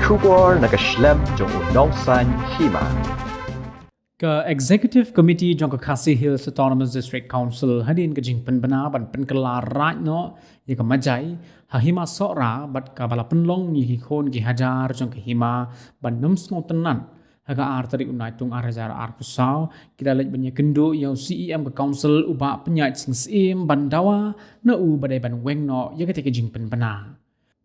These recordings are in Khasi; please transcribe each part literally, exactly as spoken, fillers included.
Khubor na ka shlem jong u nongsaiñ hima. Ka Executive Committee jong ka Khasi Hills Autonomous District Council hadien ka jingpynbna ban pynkylla raid noh ïa ka Majai ha Hima Sohra bad kaba la pynlong ïa ki khun ki hajar jong ka hima ban ym sngewtynnat. Ha ka ar tarik u Naitung ar hajar arphew saw ki la leit ban ïakynduh ïa u C E M ka Council u Bah Pynïaid Sing Syiem ban dawa na u ba dei ban weng noh ïa katei ka jingpynbna.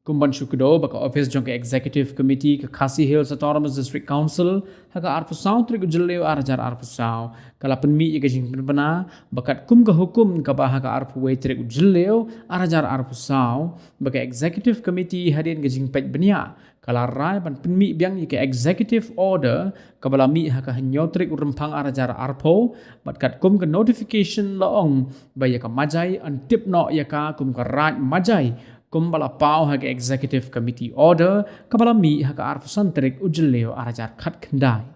Kum ban shu kdew ba ka office jong ka Executive Committee ka Khasi Hills Autonomous District Council ha ka arphew saw tarik u Jylliew ar hajar arphew saw ka la pynmih ïa ka jingpynbna ba katkum ka hukum kaba ha ka arphew wei tarik u Jylliew ar hajar arphew saw ba ka Executive Committee hadien ka jingpeit bniah ka la rai ban pynmih biang ïa ka Executive Order kaba la mih ha ka hynñiew tarik u Rymphang ar hajar arphew bad katkum ka notification la ong ba ïa ka Majai yn tip noh ïa ka kum ka raid Majai kumba la paw ha ka Executive Committee Order kaba la mih ha ka arphew san tarik u Jylliew ar hajar khatkhyndai.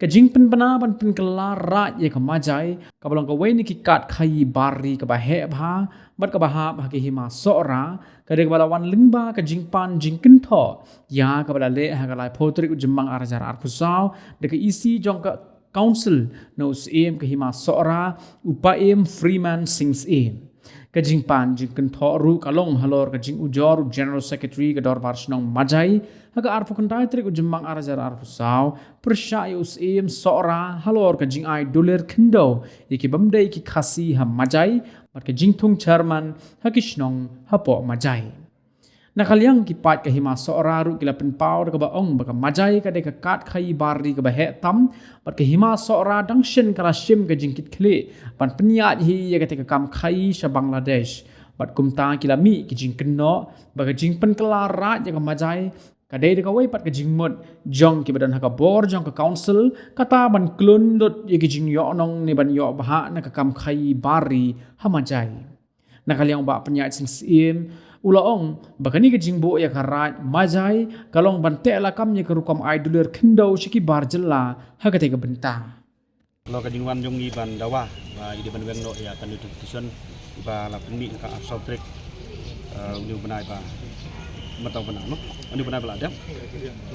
Ka jingpynbna ban pynkylla raid ïa ka Majai kaba long kawei na ki kad khaii bar ri kaba heh bha bad kaba hap ha ka Hima Sohra ka dei kaba la wan lyngba ka jingpan jingkynthoh ïa kaba la leh ha ka laiphew tarik u Jymmang ar hajar arphew saw da ka E C jong ka Council na u Syiem ka Hima Sohra u Paiem Freeman Sing Syiem. Ka jingpan jingkynthoh ruh ka long halor ka jingujor u General Secretary ka Dorbar Shnong Majai ha ka arphew khyndai tarik u Jymmang ar hajar arphew saw pyrshah ïa u Syiem Sohra halor ka jingai dulir khyndew ïa ki bym dei ki Khasi ha Majai bad ka jingthung chairman ha ki shnong hapoh Majai. Na ka liang ki paid ka Hima Sohra ruh ki la pynpaw da kaba ong ba ka Majai ka dei ka kad khaii bar ri kaba heh tam bad ka Hima Sohra dang shen ka la shim ka jingkitkhlieh ban pynïaid hi ïa katei ka kam khaii sha Bangladesh bad kumta ki la mih ki jingkynnoh ba ka jingpynkylla raid ïa ka Majai ka dei da kawei pat ka jingmut jong kiba don ha ka bor jong ka Council kata ban khlun lut ïa ki jingïohnong ne ban ïoh bhah na ka kam khaii bar ri ha Majai. Na ka liang u Bah Pynïaid Sing Syiem u la ong ba kane ka jingbuh ïa ka raid Majai ka long ban teh lakam ïa ka rukom ai dulir khyndew sha ki bar jylla ha katei ka bynta. Halor ka jingwan jong ngi ban dawa ba i dei ban weng noh ïa ka notification ba la pynmih ha ka arphew saw tarik, eh, une u bnai ba mynta u bnai, no? Une u bnai ba la dep.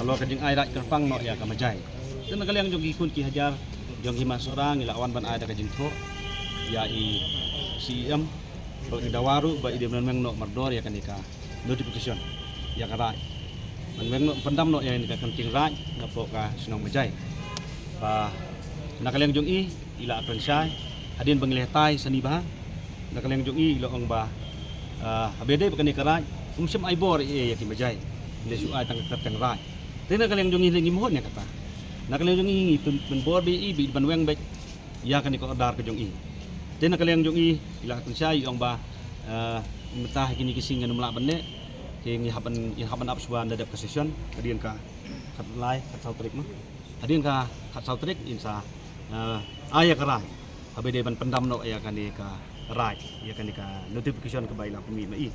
Halor ka jingai raid kyrpang noh ïa ka Majai. Te na ka liang jong ki khun ki hajar jong Hima Sohra ngi la wan ban ai da ka jingthoh ïa i C E M. Bad ngi dawa ruh ba i dei ban weng noh mardor ïa kane ka notification ïa ka raid. Ban weng noh, pyndam noh ïa kane ka kynting raid napoh ka shnong Majai. Ba na ka liang jong i i la kren shai hadien ba ngi lehtai sani bha. Na ka liang jong i i la ong ba, ah, haba dei ba kane ka raid ym shym ai bor ei ei ïa ki Majai. Ngi shu ai tang ka kyrteng raid. Te na ka liang jong i ngi mohon ïa kata. Na ka liang jong i ngi pyn, pynbor bad i ba i ban weng bad ïa kane ka order ka jong i. Te na ka liang jong i i la kren shai i ong ba, eh, mynta ha kine ki sngi ngam lah ban leh. Te ngi hap ban, ngi hap ban ap shuwa na dep ka session hadien ka khatlai, khatsaw tarik, ma. Hadien ka khatsaw tarik in sa, eh, ai ïa ka rai haba dei ban pyndam noh ïa kane ka raid, ïa kane ka notification kaba i la pynmih ma i.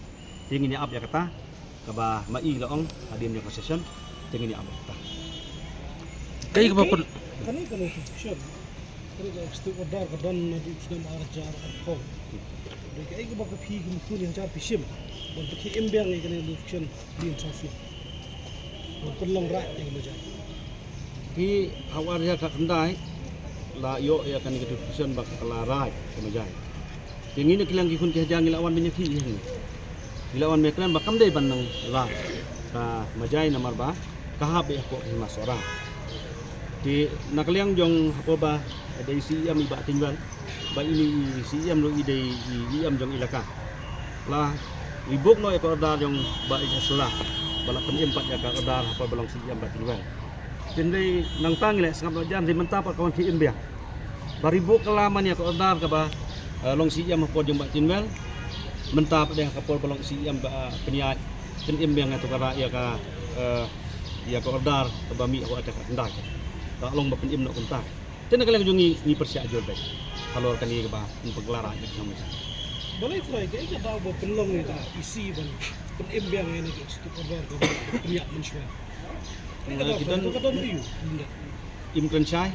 Te ngin ïa ap ïa kata kaba ma i la ong hadien ïa ka session. Te ngin ïa ap ïa kata. Kaei kaba pyn- Kane ka notification, kane ka executive order ka don naduh u snem ar hajar arphew. Dei kaei kaba ka phi ki mukun ïa ka phi shim ban pynkhie im biang ïa kane ka notification dien sa snem ban pynlong raid ïa ka Majai? Phi, ha u ar hajar khatkhyndai la ïoh ïa kane ka notification ba ka la raid ka Majai. Te ngi na ka liang ki khun ki hajar ngi la wan ban ïakhih ïa ngi. Ngi la wan ban kren ba kam dei ban nang raid ka Majai namar ba ka hap beit hapoh ka Hima Sohra. Te na ka liang jong hapoh ba dei C E M i Bah Tynwell, ba ine i C E M ruh i dei i E M jong i elaka. La i bok noh ïa ka order jong Bah H S Shylla ba la pynim pat ïa ka order hapoh ba long C E M Bah Tynwell. Te hynrei nangta ngi la sngap noh jan, hynrei mynta pat ka wan khie im biang. Ba ri bok ka la man ïa ka order kaba, eh, long C E M hapoh jong Bah Tynwell. Mynta pat dei ha ka por ba long C E M Bah, eh, Pynïaid, pynim biang ïa ka order, ïa ka, eh, ïa ka order kaba mih hapoh arhajar khatkhyndai. Ka long ba pynim noh kumta. Te na ka liang jong ngi ngi pyrshah jur beit halor kane kaba pynkylla raid ïa ka Majai. Balei trai kaei ka daw ba pynlong ïa ka E C ban pynim biang ïa kane ka executive order kaba pynïap mynshuwa? Kaei ka daw, ki don, ka don aïu? Im kren shai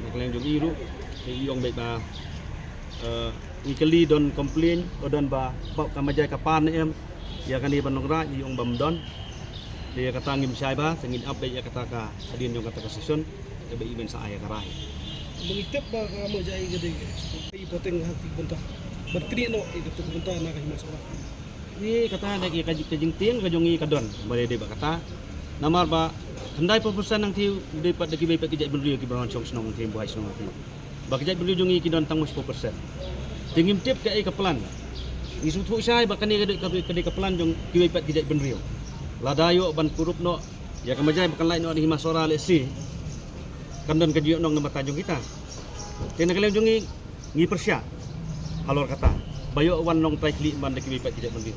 na ka liang jong i ruh, te i ong beit ba, eh, ngi kylli don complain, o don ba, ba ka Majai ka pan ne em ïa kane ban long raid, i ong ba ym don. Te ïa kata ngim shai bha, te ngin ap beit ïa kata ka hadien jong kata ka session, te ba i ban sa ai ïa ka rai. Ba ngi tip ba ka Majai ka dei ka export, i poteng ha ki bynta ban knieh noh ïa kata ka bynta na ka Hima Sohra. Ïa kata na ka, ka jingtieng ka jong ngi ka don ba dei dei ba kata. Namar ba khyndai phew percent hangtei u dei pat da kiwei pat ki jaitbynriew kiba wan shong shnong hangtei, buhai shnong hangtei. Ba ki jaitbynriew jong ngi ki don tang ma shiphew percent. Te ngim tip kaei ka plan. Ngi sngewthuh shai ba kane ka dei ka, ka dei ka plan jong kiwei pat ki jaitbynriew. Lada ïoh ban kurup noh ïa ka Majai ba kan lait noh na Hima Sohra lehse kan don ka jingïohnong na bynta jong kita. Te na ka liang jong ngi, ngi pyrshah halor kata ba ïoh wan long trai khlieh ban da kiwei pat ki jaitbynriew.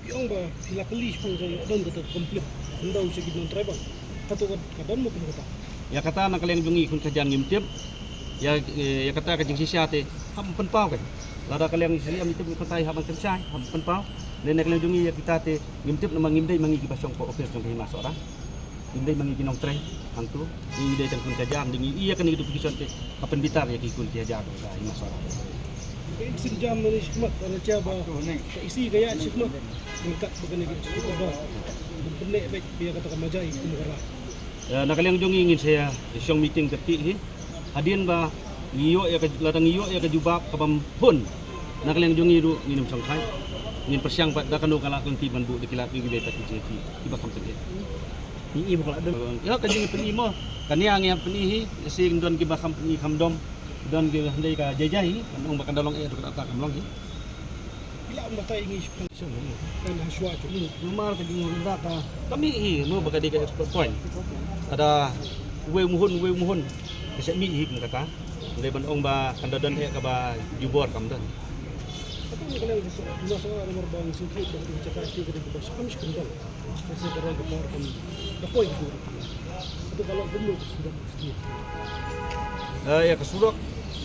Phi ong ba phi la kylli shaphang jong, ïa don kata ka conflict, ynda u sha ki nongtrei bang. Kato ka, ka don mo kum kata? Ïa kata na ka liang jong ngi khun khajan ngim tip. Ïa, ïa kata ka jingshisha te hap pynpaw ka. Lada ka liang shisha ngim tip, khun tai hap ban kynshai, hap pynpaw. Ne na ka liang jong ngi ïa kita te ngim tip namar ngim dei ma ngi kiba shong ka office jong ka Hima Sohra. Ngim dei ma ngi ki nongtrei hangto. Ngi dei tang khun khajan, dei ngi ïa kane ka notification te ka pynbitar ïa ki khun ki hajar ka Hima Sohra. Ka in synjam mane shikmat, ana cha ba ka isi ka ïa shikmat. Ngi kat ba kane ka isi ka ba ban pynleh beit ïa kata ka Majai kum ka rai. Ïa, na ka liang jong ngi ngin sa ïa shong meeting kyrkieh hi. Hadien ba ngi ïoh ïa ka, lada ngi ïoh ïa ka jubab ka bym hun, na ka liang jong ngi ruh ngin ym shongthait. Ngin pyrshang pat da kano ka lad lynti ban buh da ki lad jong kiwei pat ki J P kiba kham pynïaid. Ngi i ba ka lad dum. Ïa ka jingpyni mo. Kane ngi ïa pyni hi, shi ngin don kiba kham pyni kham dom. Don kiba hynrei ka jai jai hi, kan ong ba kan da long eh, ka da kam long hi. Ila ong batai ngi shipang shang kan ha shwa chu. Namar ka jingïarap ka, ka mih hi mo ba ka dei ka export point. Ada uwei u muhun, uwei u muhun. Ka sha mih hi kum kata. Hynrei ban ong ba kan da don eh kaba jubor kam don. Kata ni ka liang ka so, na so namar ba ngi sngewthuh ba ka dei ka jaka sti ka dei kaba sham shi kan don. Ka sha ka rai ka por kan da poi ka dei. Kata ka long kumno ka sngewthuh. Eh, ïa ka surok,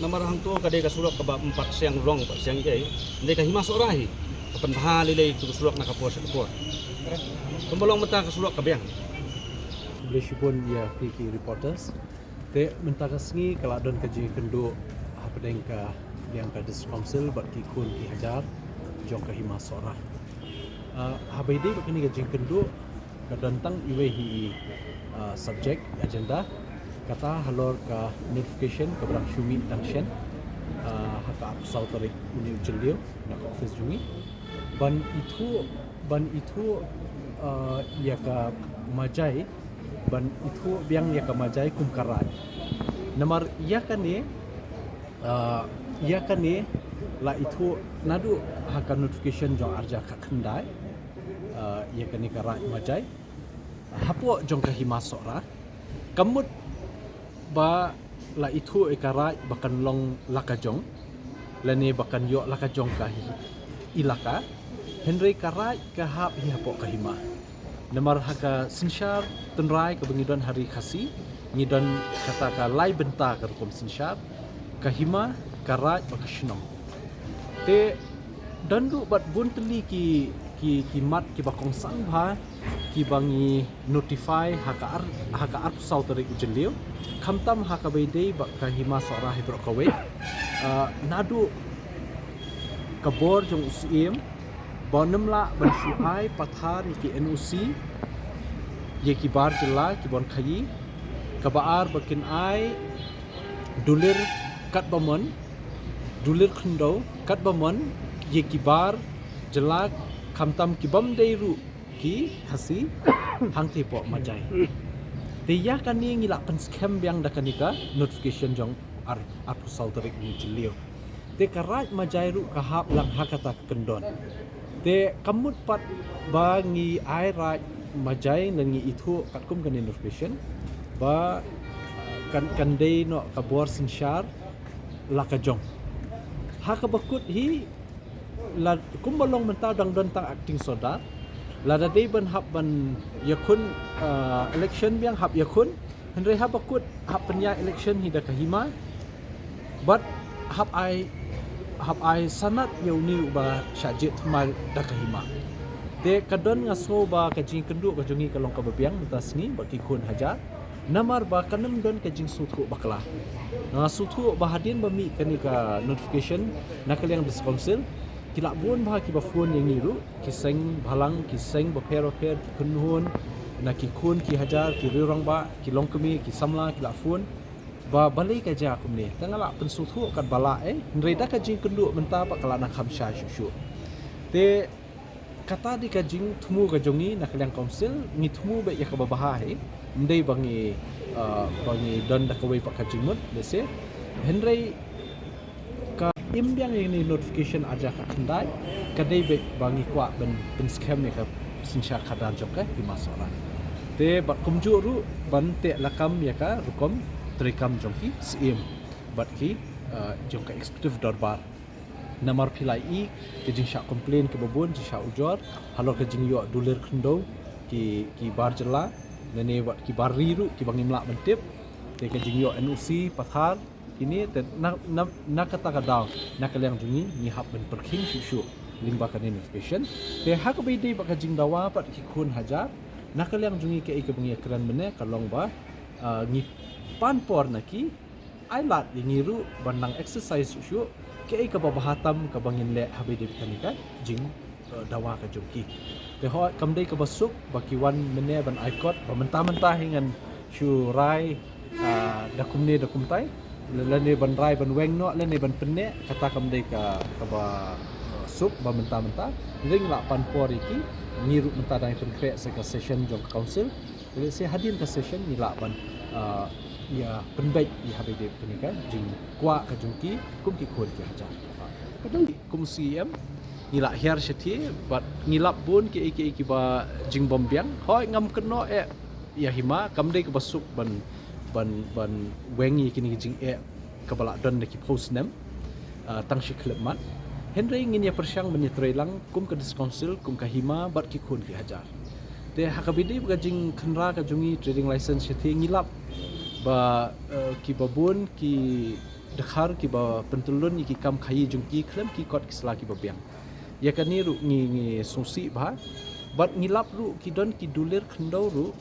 namar hangto ka dei ka surok kaba ym pat seng rong, pat seng ei. Dei ka Hima Sohra hi. Ka pynbha lei lei tu ka surok na ka por sha ka por. Kumba long mynta ka surok ka biang. Khublei shibun ïa phi ki reporters. Te mynta ka sngi ka la don ka jingkynduh hapdeng ka liang ka District Council bad ki khun ki hajar jong ka Hima Sohra. Ah, haba ïadei bad kane ka jingkynduh, ka don tang iwei hi, ah, subject, agenda, kata halor ka notification kaba dang shu mih tang shen, ah, ha ka arphew saw tarik une u Jylliew na ka office jong ngi. Ban ithuh, ban ithuh, ah, ïa ka Majai, ban ithuh biang ïa ka Majai kum ka raid. Namar ïa kane, ah, ïa kane la ithuh naduh ha ka notification jong arhajar khatkhyndai, ah, ïa kane ka raid Majai hapoh jong ka Hima Sohra. Ka mut ba la ithuh ïa ka raid ba kan long la ka jong, lane ba kan ïoh la ka jong ka hi, ilaka. Hynrei ka raid ka hap hi hapoh ka hima. Namar ha ka synshar tynrai kaba ngi don ha ri Khasi, ngi don kata ka lai bynta ka rukom synshar, ka hima, ka raid bad ka shnong. Te don ruh bad bun tylli ki, ki, ki mat kiba kongsan bha kiba ngi notify ha ka ar, ha ka arphew saw tarik u Jylliew. Khamtam ha kaba ïadei bad ka Hima Sohra hi baroh kawei. Ah, naduh ka bor jong u Syiem ba ym lah ban shu ai pathar ïa ki N O C ïa ki bar jylla ki ban khaïi. Kaba ar ba kin ai dulir katba mon, dulir khyndew katba mon ïa ki bar jylla khamtam ki bym dei ruh ki Khasi hangtei hapoh Majai. Te ïa kane ngi la pynskhem biang da kane ka notification jong ar, arphew saw tarik une u Jylliew. Te ka raid Majai ruh ka hap lang ha kata ka kyndon. Te ka mut pat ba ngi ai raid Majai, ngi ithuh katkum kane notification ba kan, kan dei noh ka bor synshar la ka jong. Ha kaba kut hi, la kumba long mynta dang don tang acting sordar. Lada dei ban hap ban ïakhun, ah, election biang hap ïakhun. Hynrei haba kut hap pynïaid election hi da ka hima. Bad hap ai, hap ai sanad ïa une uba shah jied thymmai da ka hima. Te ka don, nga sngew ba ka jingkynduh ka jong ngi ka long kaba biang mynta sngi bad ki khun hajar. Namar ba kan ym don ka jingsngewthuh bakla. Nga sngewthuh ba hadien ba mih kane ka notification na ka liang District Council, Ki la bun bha kiba phone ïa ngi ruh, ki seng bhalang, ki seng bapher bapher, ki kynhun, na ki khun ki hajar, ki rangbah, ki longkmie, ki samla, ki la phone. Ba balei ka jia kumne, te nga la pynsngewthuh katba lah eh, hynrei da ka jingkynduh mynta pat ka la nang kham shai shuh shuh. Te kata dei ka jingthmu ka jong ngi na ka liang council, ngi thmu beit ïa kaba bha hi, ym dei ba ngi, uh, ba ngi don da kawei pat ka jingmut, lehse. Hynrei ka im biang ïa kane notification ar hajar khatkhyndai, ka dei beit ba ngi kwah ban pynskhem ïa ka synshar khadar jong ka Hima Sohra. Te bad kumjuh ruh ban teh lakam ïa ka rukom treikam jong ki Syiem bad ki, uh, jong ka executive dorbar. Namar phi la ïohi ka jingshah complain kaba bun, jingshah ujor halor ka jingïoh dulir khyndew ki, ki bar jylla, lane wat ki bar ri ruh kiba ngim lah ban tip. Te ka jingïoh N O C pathar kine, te na, na, na kata ka daw, na ka liang jong ngi, ngi hap ban pyrkhing shuh shuh lyngba kane notification. Te ha kaba ïadei bad ka jingdawa pat ki khun hajar, na ka liang jong ngi kaei kaba ngi ïakren mynne ka long ba, ah, ngi pan por na ki, ai lad ïa ngi ruh ban nang exercise shuh shuh kaei kaba bha tam kaba ngin leh ha kaba ïadei bad kane ka jing, eh, dawa ka jong ki. Te hooid kam dei kaba suk ba ki wan mynne ban ai kot ba mynta mynta hi ngan shu rai, ah, da kumne da kumtai, lane ban rai ban weng noh lane ban pynneh, kata kam dei ka, kaba, eh, suk ba mynta mynta. Ngi lah pan por ïa ki, ngi ruh mynta dang pynkhreh sa ka session jong ka council. Te lehse hadien ka session ngi lah ban, ah, ïa pynbeit ïa ha kaba ïadei bad kane ka jingkwah ka jong ki kum ki khun ki hajar. Kum Syiem ngi lah hiar shathie bad ngi lap bun kiei kiei kiba jingbym biang. Hooid ngam kynnoh eh ïa Hima, kam dei kaba suk ban, ban, ban weng ïa kine ki jingeh kaba lah don da ki phew snem, ah, tang shi khyllipmat. Hynrei ngin ïa pyrshang ban ïa trei lang kum ka District Council, kum ka Hima bad ki khun ki hajar. Te ha kaba ïadei bad ka jingkhynra ka jong ngi trading license shathie ngi lap ba, eh, kiba bun ki dkhar kiba pyntyllun ïa ki kam khaïi jong ki khlem ki kot ki sla kiba biang. Ïa kane ruh ngi, ngi sngewsih bha. Bad ngi lap ruh ki don ki dulir khyndew ruh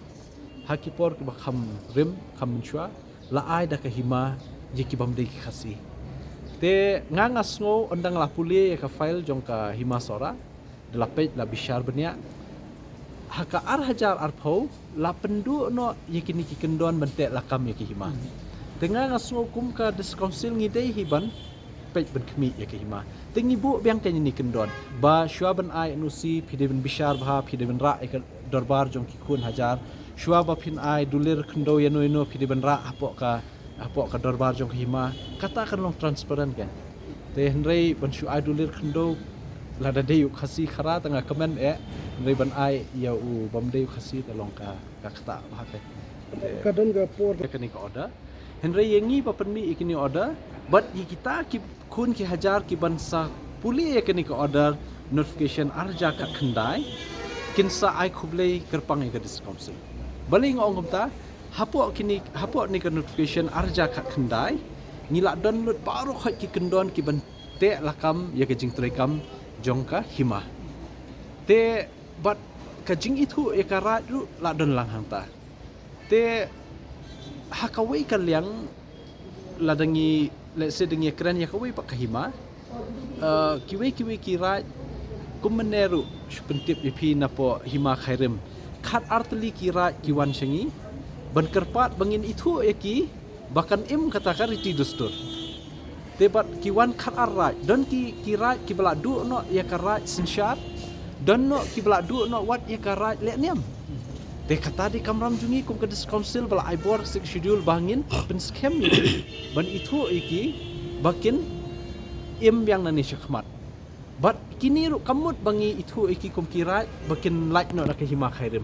ha ki por kiba kham rim, kham mynshuwa, la ai da ka Hima ïa kibym dei ki Khasi. Te nga nga sngew ynda nga la pule ïa ka file jong ka Hima Sohra, da la peit la bishar bniah, ha ka ar hajar arphew la pynduh noh ïa kine ki kyndon ban teh lakam ïa ka Hima. Te nga nga sngew kum ka District Council ngi dei hi ban peit ban khmih ïa ka Hima. Te ngi buh biang kine ki kyndon ba shuwa ban ai N O C phi dei ban bishar bha, phi dei ban rah ïa ka dorbar jong ki khun hajar. Shuwa ba phin ai dulir khyndew ïano ïano phi dei ban rah hapoh ka, hapoh ka dorbar jong ka Hima. Kata kan long transparent kan. Te hynrei ban shu ai dulir khyndew, lada dei u Khasi Khara te nga kmen eh, hynrei ban ai ïa u bym dei u Khasi te long ka, ka ktah bha kan. Te ka don ka por ïa kane ka order. Hynrei ïa ngi ba pynmih ïa kine order bad ïa kita ki khun ki hajar kiban sa pule ïa kane ka order notification ar hajar khatkhyndai, kin sa ai khublei kyrpang ïa ka District Council. Balei nga ong kumta? Hapoh kine, hapoh kane ka notification ar hajar khatkhyndai ngi la don lut baroh khoit ki kyndon kiban teh lakam ïa ka jingtreikam jong ka Hima. Te bad ka jingithuh ïa ka raid ruh la don lang hangta. Te ha kawei ka liang lada ngi, let's say, da ngi kren ïa kawei pat ka Hima, eh, kiwei kiwei ki raid kum mynne ruh shu pyntip ïa phi napoh Hima Khyrim. Khatar tylli ki raid ki wan sha ngi ban kyrpad ba ngin ithuh ïa ki ba kan im kata ka riti dustur. Te bad ki wan khatar raid, don ki, ki raid kiba la duh noh ïa ka raid synshar, don noh kiba la duh noh wat ïa ka raid lehniam. Te kata dei kamram jong ngi kum ka District Council ba la ai bor Sixth Schedule ba ngin pynskhem ïa ki ban ithuh ïa ki ba kin im biang nangne shakhmat. Bad kine ruh kam mut ba ngi ithuh ïa ki kum ki raid ba kin lait noh na ka Hima Khyrim.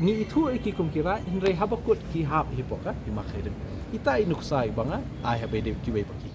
Ngi ithuh ïa ki kum ki raid, hynrei haba kut ki hap hi hapoh ka Hima Khyrim. Ita i nuksa ba nga ai ha ba ïadei bad kiwei pat ki.